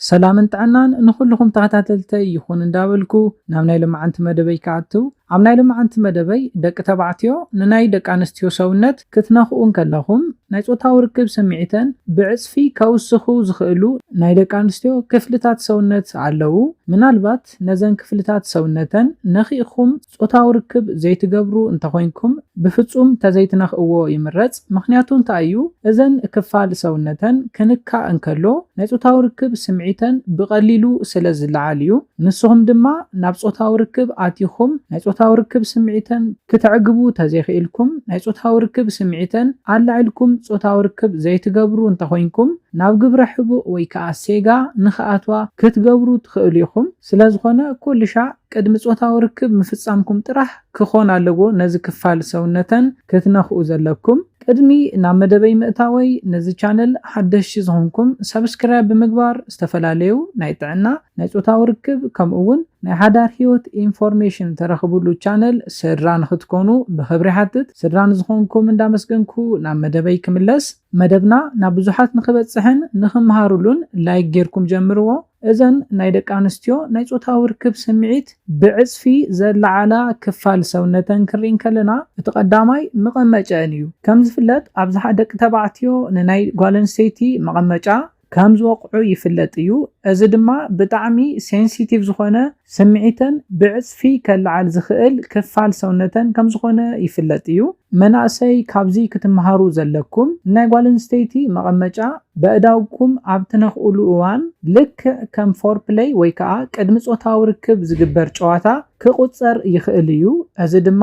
ሰላምን ጥዕናን ንኹልኹም ተኸታተልተይ ይኹን እንዳበልኩ ናብ ናይ ሎማዓንቲ መደበይ ክኣትው። ኣብ ናይ ሎማዓንቲ መደበይ ደቂ ተባዕትዮ ንናይ ደቂ ኣንስትዮ ሰውነት ክትነኽኡ እንከለኹም ናይ ጾታዊ ርክብ ስምዒተን ብዕጽፊ ከውስኹ ዝኽእሉ ናይ ደቂ ኣንስትዮ ክፍልታት ሰውነት ኣለዉ። ምናልባት ነዘን ክፍልታት ሰውነተን ነኺእኹም ጾታዊ ርክብ ዘይትገብሩ እንተኾይንኩም ብፍጹም ተዘይትነኽእዎ ይምረጽ። ምኽንያቱ እንታይ እዩ? እዘን ክፋል ሰውነተን ክንካእ እንከሎ ናይ ጾታዊ ርክብ ስምዒተን ብቐሊሉ ስለ ዝለዓል እዩ። ንስኹም ድማ ናብ ጾታዊ ርክብ ኣቲኹም ናይ ጾታዊ ርክብ ስምዒተን ክተዕግቡ ተዘይኽኢልኩም ናይ ጾታዊ ርክብ ስምዒተን ኣላዒልኩም ጾታዊ ርክብ ዘይትገብሩ እንተኾይንኩም ናብ ግብረ ሕቡእ ወይ ከዓ ሴጋ ንኽኣትዋ ክትገብሩ ትኽእሉ ኢኹም። ስለ ዝኾነ ኩሉ ሻዕ ቅድሚ ጾታዊ ርክብ ምፍጻምኩም ጥራሕ ክኾን ኣለዎ ነዚ ክፋል ሰውነተን ክትነኽኡ ዘለኩም። ቅድሚ ናብ መደበይ ምእታወይ ነዚ ቻነል ሓደሽቲ ዝኾንኩም ሰብስክራይብ ብምግባር ዝተፈላለዩ ናይ ጥዕና ናይ ጾታዊ ርክብ ከምኡ እውን ናይ ሓዳር ህይወት ኢንፎርሜሽን ተረኽብሉ ቻነል ስድራ ንኽትኮኑ ብኽብሪ ሓትት። ስድራ ንዝኾንኩም እንዳመስገንኩ ናብ መደበይ ክምለስ። መደብና ናብ ብዙሓት ንኽበጽሕን ንኽምሃሩሉን ላይክ ጌርኩም ጀምርዎ። እዘን ናይ ደቂ ኣንስትዮ ናይ ጾታዊ ርክብ ስምዒት ብዕጽፊ ዘለዓላ ክፋል ሰውነተን ክርኢ እንከለና እቲ ቀዳማይ መቐመጫአን እዩ። ከም ዝፍለጥ ኣብዝሓ ደቂ ተባዕትዮ ንናይ ጓል ኣንስተይቲ መቐመጫ ከም ዝወቕዑ ይፍለጥ እዩ። እዚ ድማ ብጣዕሚ ሴንሲቲቭ ዝኾነ ስምዒተን ብዕጽፊ ከለዓል ዝኽእል ክፋል ሰውነተን ከም ዝኾነ ይፍለጥ እዩ። መናእሰይ ካብዚ ክትምሃሩ ዘለኩም ናይ ጓል ኣንስተይቲ መቐመጫ በእዳውኩም ኣብ ትነኽእሉ እዋን ልክዕ ከም ፎርፕለይ ወይ ከዓ ቅድሚ ጾታዊ ርክብ ዝግበር ጨዋታ ክቑጸር ይኽእል እዩ። እዚ ድማ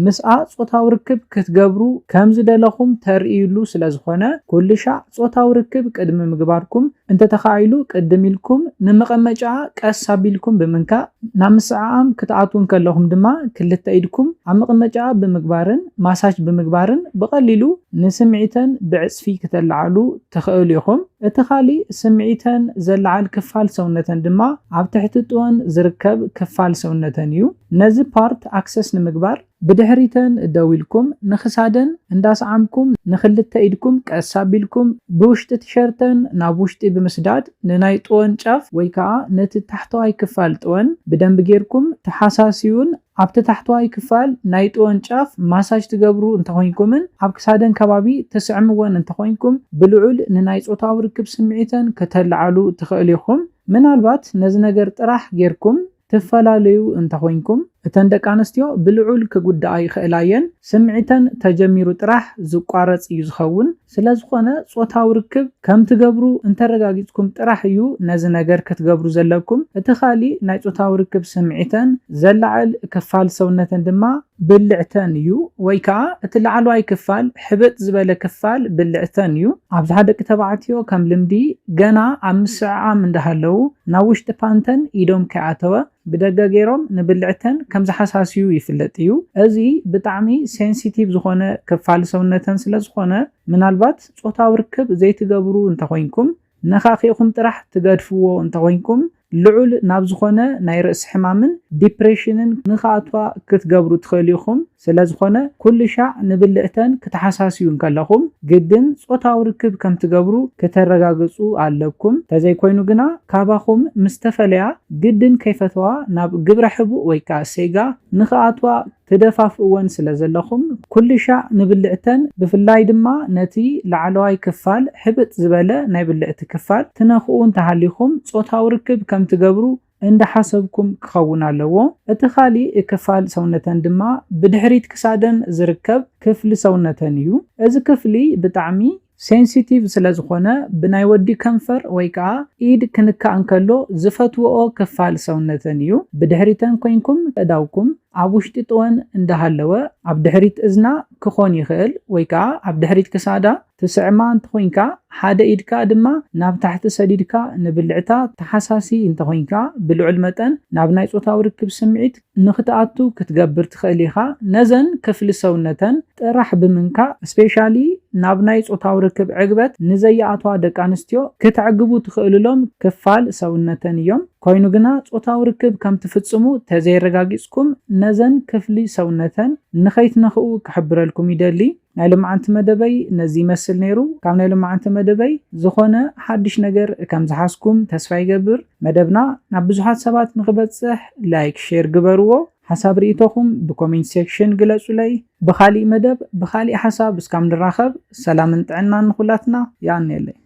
ምስኣ ጾታዊ ርክብ ክትገብሩ ከም ዝደለኹም ተርእዩሉ ስለ ዝኾነ ኩሉ ሻዕ ጾታዊ ርክብ ቅድሚ ምግባርኩም እንተተኻኢሉ ቅድም ኢልኩም ንመቐመጫኣ ቀስ ኣቢልኩም ብምንካእ ናብ ምስዕዓም ክትኣትዉ እንከለኹም ድማ ክልተ ኢድኩም ኣብ መቐመጫኣ ብምግባርን ማሳጅ ብምግባርን ብቐሊሉ ንስምዒተን ብዕጽፊ ክተለዓሉ ትኽእሉ ኢኹም። እቲ ካሊእ ስምዒተን ዘለዓል ክፋል ሰውነተን ድማ ኣብ ትሕቲ ጥወን ዝርከብ ክፋል ሰውነተን እዩ። ነዚ ፓርት ኣክሰስ ንምግባር ብድሕሪተን ደው ኢልኩም ንኽሳደን እንዳሰዓምኩም ንኽልተ ኢድኩም ቀስ ኣቢልኩም ብውሽጢ ቲሸርተን ናብ ውሽጢ ብምስዳድ ንናይ ጥወን ጫፍ ወይ ከዓ ነቲ ታሕተዋይ ክፋል ጥወን ብደንቢ ጌርኩም ተሓሳስዩን ኣብቲ ታሕተዋይ ክፋል ናይ ጥወን ጫፍ ማሳጅ ትገብሩ እንተኾይንኩምን ኣብ ክሳደን ከባቢ ትስዕምወን እንተኾይንኩም ብልዑል ንናይ ጾታዊ ርክብ ስምዒተን ከተለዓሉ ትኽእሉ ኢኹም። ምናልባት ነዚ ነገር ጥራሕ ጌርኩም ትፈላለዩ እንተኾይንኩም እተን ደቂ ኣንስትዮ ብልዑል ክጉዳኣ ይኽእላ እየን። ስምዒተን ተጀሚሩ ጥራሕ ዝቋረጽ እዩ ዝኸውን። ስለ ዝኾነ ጾታዊ ርክብ ከም ትገብሩ እንተረጋጊጽኩም ጥራሕ እዩ ነዚ ነገር ክትገብሩ ዘለኩም። እቲ ካሊእ ናይ ጾታዊ ርክብ ስምዒተን ዘለዓል ክፋል ሰውነተን ድማ ብልዕተን እዩ ወይ ከዓ እቲ ላዕለዋይ ክፋል ሕብጥ ዝበለ ክፋል ብልዕተን እዩ። ኣብዝሓ ደቂ ተባዕትዮ ከም ልምዲ ገና ኣብ ምስዕዓም እንዳሃለዉ ናብ ውሽጢ ፓንተን ኢዶም ከይኣተወ ብደገ ገይሮም ንብልዕተን ከም ዝሓሳስዩ ይፍለጥ እዩ። እዚ ብጣዕሚ ሴንሲቲቭ ዝኾነ ክፋል ሰውነተን ስለ ዝኾነ ምናልባት ጾታዊ ርክብ ዘይትገብሩ እንተኾይንኩም ነኻኺእኹም ጥራሕ ትገድፍዎ እንተኾይንኩም ልዑል ናብ ዝኾነ ናይ ርእሲ ሕማምን ዲፕሬሽንን ንኽኣትዋ ክትገብሩ ትኽእሉ ኢኹም። ስለ ዝኾነ ኩሉ ሻዕ ንብልዕተን ክትሓሳስዩ እንከለኹም ግድን ጾታዊ ርክብ ከም ትገብሩ ክተረጋግጹ ኣለኩም። ተዘይኮይኑ ግና ካባኹም ምስ ተፈለያ ግድን ከይፈተዋ ናብ ግብረ ሕቡእ ወይ ከዓ ሴጋ ንኽኣትዋ ትደፋፍእወን ስለ ዘለኹም ኩሉ ሻዕ ንብልዕተን ብፍላይ ድማ ነቲ ላዕለዋይ ክፋል ሕብጥ ዝበለ ናይ ብልዕቲ ክፋል ትነኽኡ እንተሃሊኹም ጾታዊ ርክብ ከም ትገብሩ እንዳሓሰብኩም ክኸውን ኣለዎ። እቲ ካሊእ ክፋል ሰውነተን ድማ ብድሕሪት ክሳደን ዝርከብ ክፍሊ ሰውነተን እዩ። እዚ ክፍሊ ብጣዕሚ ሴንሲቲቭ ስለ ዝኾነ ብናይ ወዲ ከንፈር ወይ ከዓ ኢድ ክንካእ እንከሎ ዝፈትወኦ ክፋል ሰውነተን እዩ። ብድሕሪተን ኮይንኩም እዳውኩም ኣብ ውሽጢ ጥወን እንዳሃለወ ኣብ ድሕሪት እዝና ክኾን ይኽእል ወይ ከዓ ኣብ ድሕሪት ክሳዳ ትስዕማ እንተኾይንካ ሓደ ኢድካ ድማ ናብ ታሕቲ ሰዲድካ ንብልዕታ ተሓሳሲ እንተኾይንካ ብልዑል መጠን ናብ ናይ ጾታዊ ርክብ ስምዒት ንኽትኣቱ ክትገብር ትኽእል ኢኻ። ነዘን ክፍሊ ሰውነተን ጥራሕ ብምንካእ ስፔሻሊ ናብ ናይ ጾታዊ ርክብ ዕግበት ንዘይኣትዋ ደቂ ኣንስትዮ ክተዕግቡ ትኽእልሎም ክፋል ሰውነተን እዮም። ኮይኑ ግና ጾታዊ ርክብ ከም ትፍጽሙ ተዘየረጋጊጽኩም ነዘን ክፍሊ ሰውነተን ንኸይትነኽኡ ክሕብረልኩም ይደሊ። ናይ ሎማዓንቲ መደበይ ነዚ ይመስል ነይሩ። ካብ ናይ ሎማዓንቲ መደበይ ዝኾነ ሓድሽ ነገር ከም ዝሓዝኩም ተስፋ ይገብር። መደብና ናብ ብዙሓት ሰባት ንኽበጽሕ ላይክ፣ ሼር ግበርዎ። ሓሳብ ርእይቶኹም ብኮሜንት ሴክሽን ግለጹለይ። ብኻሊእ መደብ ብኻሊእ ሓሳብ እስካብ ንራኸብ ሰላምን ጥዕናን ንኹላትና። የቐንየለይ።